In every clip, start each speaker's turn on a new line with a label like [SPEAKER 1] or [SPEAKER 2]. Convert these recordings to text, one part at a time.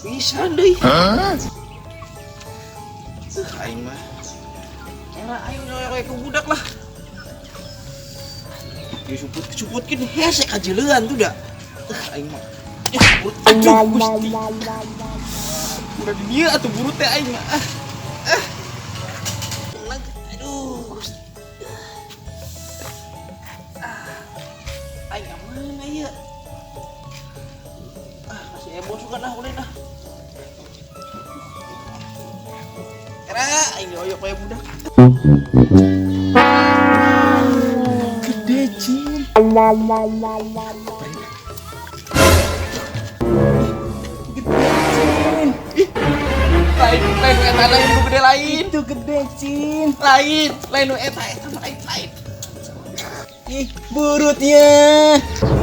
[SPEAKER 1] Pisan deui. Aing mah. Era aing nyoy ku budak lah. Disuput-suputkeun hese kajeulean tuh da. Aing mah. Burut aduh Gusti. Udah di dieu atuh burut teh aing mah. Ah. Ah. Aduh Gusti. Ah. Aing mana ieu? Ah, masih heboh suka nah ulin ah. Era aing dioyok kayak budak. Gede cin. Gede cin. Ih. Lain lain eta lain nu gede lain.
[SPEAKER 2] Itu gede cin.
[SPEAKER 1] Lain, lain nu eta eta mah lain lain.
[SPEAKER 2] Ih, burutnya.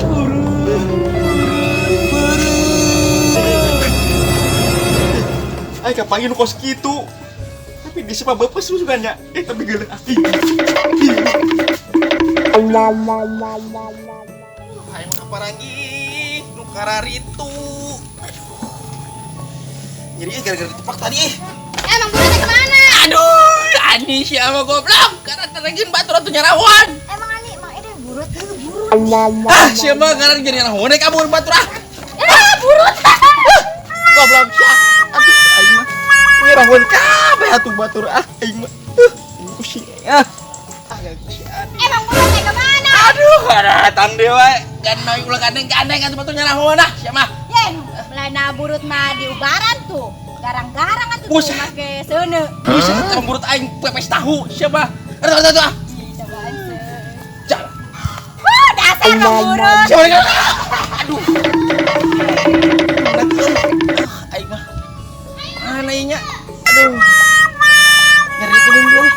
[SPEAKER 2] Burut. Burut.
[SPEAKER 1] Aing kapanggih nu kos kitu. Tapi di siapa bapak lu juga nya. Eh tapi geuleuh. Aing mah kaparanggih nu kararitu. Aduh. Nyeri gara-gara ditepak tadi.
[SPEAKER 3] Emang burutnya kemana?
[SPEAKER 1] Aduh, ani siapa goblok? Karena terengin batur atuh nyarawan.
[SPEAKER 3] Emang ani, emang ini burut, itu burut.
[SPEAKER 1] Ah, siapa karena jadi nyarawan kabur batur ah.
[SPEAKER 3] Eh, burut.
[SPEAKER 1] Goblok sia. Aduh, aing mah nyarawan kabeh atuh batur ah aing mah. Pusing ah. Ah, gak si Ani.
[SPEAKER 3] Emang burutnya kemana?
[SPEAKER 1] Aduh, datang deui wae. Gandeng ulah gandeng-gandeng atuh batur nyarawan ah sia mah.
[SPEAKER 3] Yen, melana burut mah di ubaran tuh. Garang-garang atuh tuh
[SPEAKER 1] Buset.
[SPEAKER 3] make seuneu.
[SPEAKER 1] Buset, emang burut aing pepes tahu siapa? Aduh, aduh, aduh.
[SPEAKER 3] Ih, cobaan seuh.
[SPEAKER 1] Jalan.
[SPEAKER 3] Wah, dasar emang burut.
[SPEAKER 1] Siapa lagi? Aduh. Ah, aing mah. Mana ieu nya? Aduh. Nyeri kuning deui.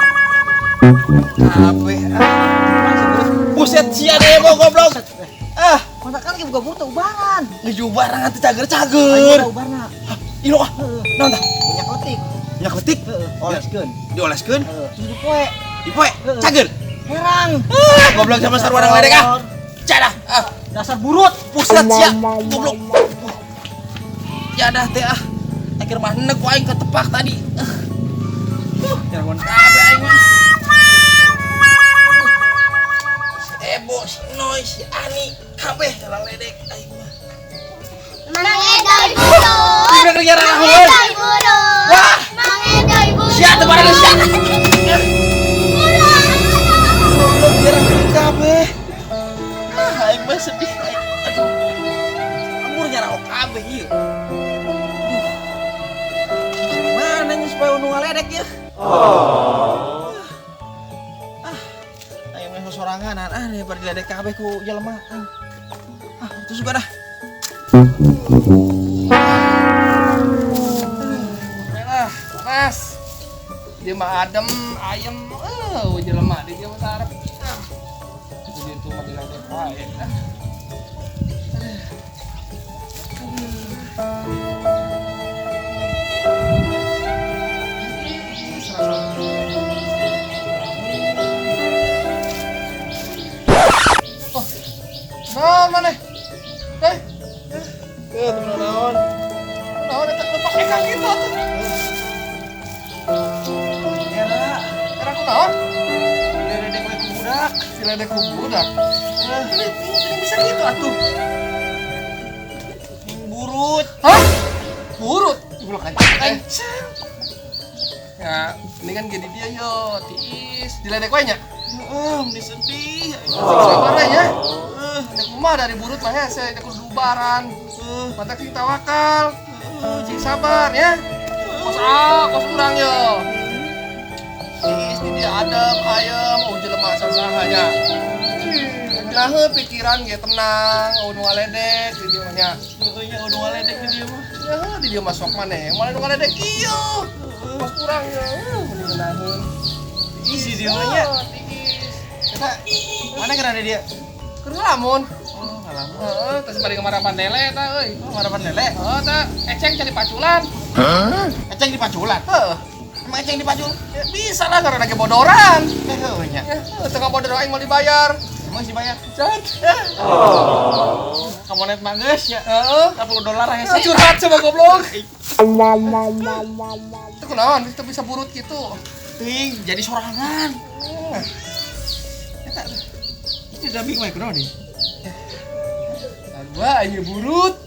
[SPEAKER 1] Kabeh ah. Buset sia deh goblok. Ah,
[SPEAKER 2] Kontakan lagi buka burut ubaran.
[SPEAKER 1] ngeju barang atuh cager-cager.
[SPEAKER 2] Ayo ubarna.
[SPEAKER 1] Ilo ah. Naon tah?
[SPEAKER 2] Minyak letik.
[SPEAKER 1] Minyak letik
[SPEAKER 2] Heeh, oleskeun.
[SPEAKER 1] dioleskeun,
[SPEAKER 2] Heeh, terus dipoe.
[SPEAKER 1] dipoe, cager.
[SPEAKER 2] Herang.
[SPEAKER 1] Ah, goblok sama sarua ledek ah. Jadah. Ah,
[SPEAKER 2] Dasar burut.
[SPEAKER 1] buset sia. Goblok. Jadah teh ah. Akhir mah nek ku aing ketepak tadi. Jagoan kabeh aing mah. Si Ebo, si Noy, si Ani, kabeh jalan ledek aing mah.
[SPEAKER 3] Mang Edoy burut.
[SPEAKER 1] Diberi kerja
[SPEAKER 3] Mang
[SPEAKER 1] rahon.
[SPEAKER 3] Edoy burut.
[SPEAKER 1] Wah.
[SPEAKER 3] Mang Edoy burut.
[SPEAKER 1] Sia teu bareng sia. Goblok jarang kabeh. Ah, aing mah sedih aing. Aduh. Amur nyarao kabeh ieu. Aduh. Mana nya supaya nu ngaledek ieu? Ah. Aing mah sorangan ah daripada diledek kabeh ku jelema aing. Ah, itu suka dah.
[SPEAKER 4] Lah, panas. Dia mah adem, ayem, jelema dia mah sarep. Ah. Jadi itu mah diledek wae. Ah. Oh, naon maneh? Eh,
[SPEAKER 1] Eh, temen naon?
[SPEAKER 4] naon eta nu pake ka kitu atuh?
[SPEAKER 1] Era,
[SPEAKER 4] Era ku naon?
[SPEAKER 1] diledek we ku budak.
[SPEAKER 4] Si ledek ku budak. Ini bisa gitu atuh.
[SPEAKER 1] Burut.
[SPEAKER 4] Hah? Burut? Ibu kan.
[SPEAKER 1] Kencang.
[SPEAKER 4] Ya, ini kan gini dia yo, tiis. Diledek we nya.
[SPEAKER 1] Heeh, meni sedih.
[SPEAKER 4] Sabar we nya. Nek mah dari burut mah hese, nya kudu ubaran. Mantak sing tawakal. Sing sabar ya. Kos ah, kos urang yo. Tiis di dia adem, ayem, oh jelema sasaha nya. Nah, pikiran ge tenang, oh nu ngaledek di dieu mah nya.
[SPEAKER 1] Heeh, nya udah ngaledek di dieu mah.
[SPEAKER 4] Ya, di dieu mah sok maneh, malah nu ngaledek ieu. Kos urang yo, mending ngeunaheun.
[SPEAKER 1] Isi dia mah nya.
[SPEAKER 4] Tiis.
[SPEAKER 1] Eta mana keur ada dia?
[SPEAKER 4] Keur ngelamun.
[SPEAKER 1] Oh, ngalamun.
[SPEAKER 4] Heeh, terus bari ngemarapan lele eta euy.
[SPEAKER 1] Oh, marapan lele.
[SPEAKER 4] Heeh, tah eceng cari paculan.
[SPEAKER 1] Eceng di paculan.
[SPEAKER 4] Heeh.
[SPEAKER 1] Emang eceng di pacul?
[SPEAKER 4] Ya, bisa lah karena lagi bodoran.
[SPEAKER 1] Eh, heuh nya.
[SPEAKER 4] Ya, tengah bodor aing mau dibayar.
[SPEAKER 1] Emang sih bayar.
[SPEAKER 4] Can.
[SPEAKER 1] Oh. Kamu net mah geus ya.
[SPEAKER 4] Heeh.
[SPEAKER 1] 10 dolar hese.
[SPEAKER 4] Curhat sama goblok. Itu kunaon itu bisa burut gitu.
[SPEAKER 1] Ting, jadi sorangan. Eta. Itu dambing mah kunaon nih?
[SPEAKER 4] Sarua aing burut.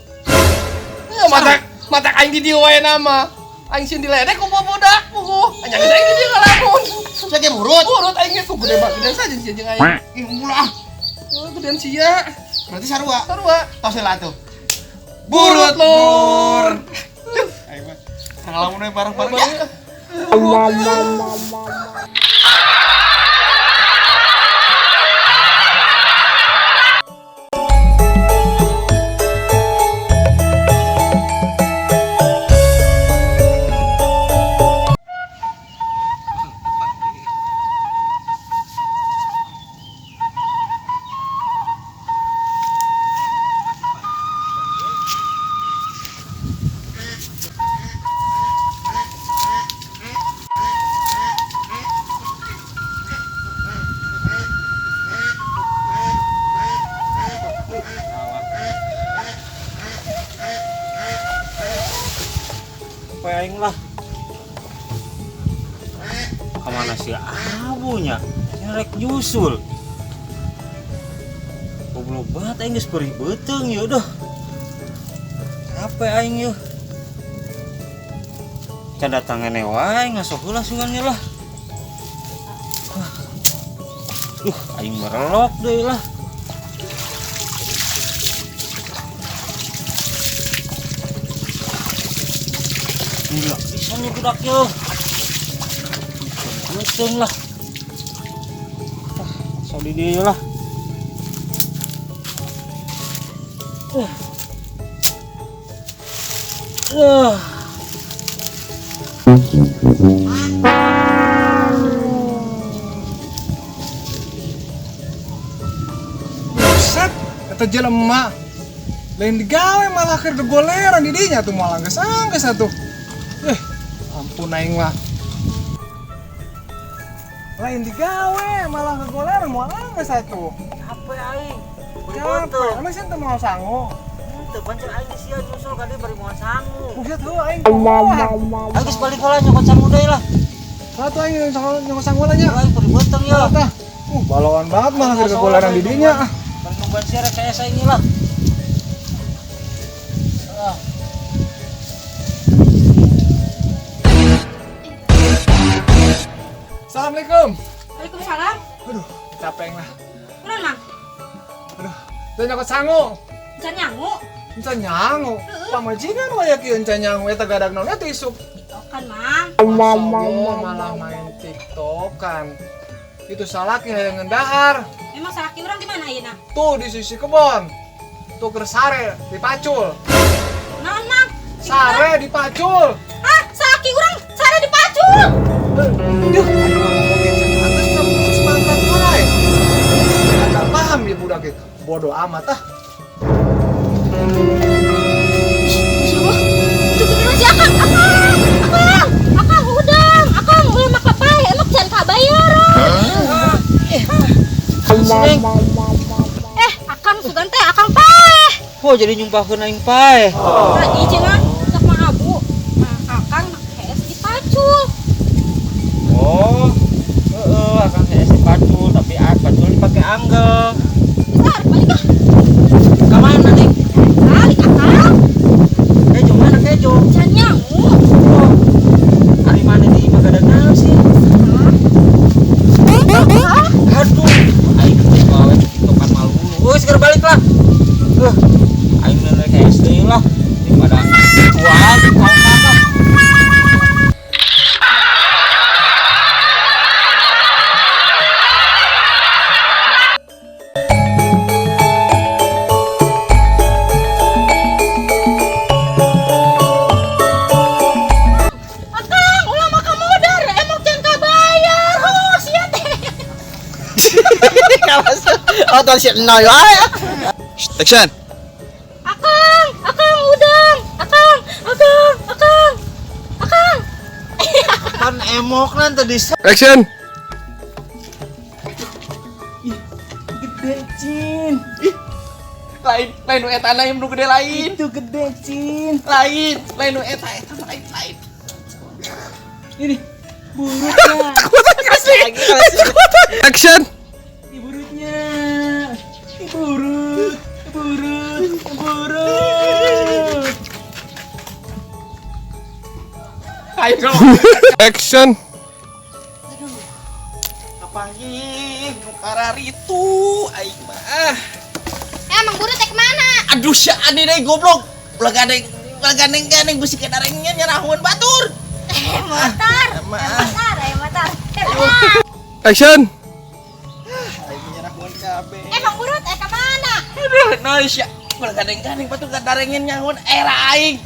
[SPEAKER 4] Ya matak matak aing di dieu wae nama. Aing sieun diledek ku budak puguh. Anya geus aing di dieu ngalamun.
[SPEAKER 1] Sia burut.
[SPEAKER 4] Burut aing ge ku gede banget gede saja sia jeung aing.
[SPEAKER 1] Ih, ulah.
[SPEAKER 4] Oh, gedean sia.
[SPEAKER 1] Berarti sarua.
[SPEAKER 4] Sarua.
[SPEAKER 1] Tos heula atuh.
[SPEAKER 4] Burut lur.
[SPEAKER 1] Aing mah ngalamun we bareng-bareng ya.
[SPEAKER 5] Aing lah kemana si abunya rek nyusul goblok banget aing geus perih beuteung yeuh dah capek aing yeuh can datang ngene wae ngasoh heula sungannya lah. Aing merelok deui lah. Gila, bisa nih budak yo. Beuteung lah. So di dia lah.
[SPEAKER 6] Buset, eta jelema. Lain digawe malah keur gegoleran di dinya tuh moal anggeus-anggeus atuh. Ampun aing mah. Lain digawe malah kegoleran moal anggeus atuh.
[SPEAKER 5] Capek aing.
[SPEAKER 6] Capek. Emang sih teu moal sangu.
[SPEAKER 5] Teu pancen aing sia nyusul ka dieu bari moal sangu.
[SPEAKER 6] Buset heuh aing kuat.
[SPEAKER 5] Aing geus balik heula nyokot sangu deui lah.
[SPEAKER 6] Satu aing nyokot sangu lah nya.
[SPEAKER 5] Aing perih beuteung ya.
[SPEAKER 6] Balawan banget malah keur kegoleran di dinya.
[SPEAKER 5] Bari nungguan sia rek kayak aing lah.
[SPEAKER 6] Assalamualaikum.
[SPEAKER 3] Waalaikumsalam.
[SPEAKER 6] Aduh, capek lah.
[SPEAKER 3] Kunaon, Mang?
[SPEAKER 6] Aduh, teu nyokot sangu.
[SPEAKER 3] Encan nyangu.
[SPEAKER 6] Encan nyangu. Pamajikan wae kieu encan nyangu eta gadag naon eta isuk.
[SPEAKER 3] TikTokan, Mang.
[SPEAKER 6] Masyaallah malah main TikTokan. Itu salaki hayang ngendahar.
[SPEAKER 3] Emang salaki urang di mana ayeuna?
[SPEAKER 6] Tuh di sisi kebon. Tuh keur sare dipacul.
[SPEAKER 3] Naon, Mang?
[SPEAKER 6] Sare dipacul.
[SPEAKER 3] Hah, salaki urang sare dipacul.
[SPEAKER 6] Duh, ayo ngomongin semangat semangat wae. Enggak paham ya budak itu. Bodoh amat ah.
[SPEAKER 3] Masya Allah, itu beneran si Akang, Akang, Akang, Akang udang, Akang ulah maka pae, emang jangan kabayaran. Akang sugan teh, Akang pae.
[SPEAKER 5] Kok jadi nyumpahkeun aing pae?
[SPEAKER 3] Tadi cenah cek mah abu, Akang hees dipacul.
[SPEAKER 5] Oh, heeh, Akang hees dipacul, tapi pacul dipake anggel.
[SPEAKER 3] Bentar, balik ah.
[SPEAKER 5] Ka mana nih?
[SPEAKER 3] Balik Akang.
[SPEAKER 5] Kejo mana kejo?
[SPEAKER 3] Can nyangu.
[SPEAKER 5] Oh. Ari mana di imah gadag naon sih? Aduh, aing teh bawe tiktokan malu. Geus segera balik lah. Aing nenek ka SD lah. Daripada tua tiktokan lah.
[SPEAKER 3] Akang, ulah maka modar, emang can kabayar. Oh, sia teh.
[SPEAKER 1] Oh, tadi si Enoy wae. Action.
[SPEAKER 3] Akang, Akang udang, Akang, Akang, Akang, Akang.
[SPEAKER 5] Kan emok nanti di
[SPEAKER 4] Action.
[SPEAKER 1] Ih, gede. Lain nu eta lain nu gede lain.
[SPEAKER 2] Itu gede, Cin.
[SPEAKER 1] Lain, lain nu eta eta lain lain.
[SPEAKER 2] Ini burutnya.
[SPEAKER 4] Action.
[SPEAKER 2] Ini burutnya. Ini burut, burut, burut.
[SPEAKER 1] Ayo kalau
[SPEAKER 4] Action.
[SPEAKER 1] apa ih nu kararitu aing mah. Ah.
[SPEAKER 3] Emang burut teh kemana?
[SPEAKER 1] Aduh sia ane deui goblok. Ulah gandeng, ulah gandeng-gandeng bisi kedarengnya nyerahun batur.
[SPEAKER 3] Eh, motor.
[SPEAKER 1] Mah.
[SPEAKER 3] Motor, eh motor.
[SPEAKER 4] Action.
[SPEAKER 1] Aing nyerahun kabeh.
[SPEAKER 3] Emang burut eh kemana?
[SPEAKER 1] Aduh, nah sia. Ulah gandeng-gandeng batur kadarengin nyahun era aing.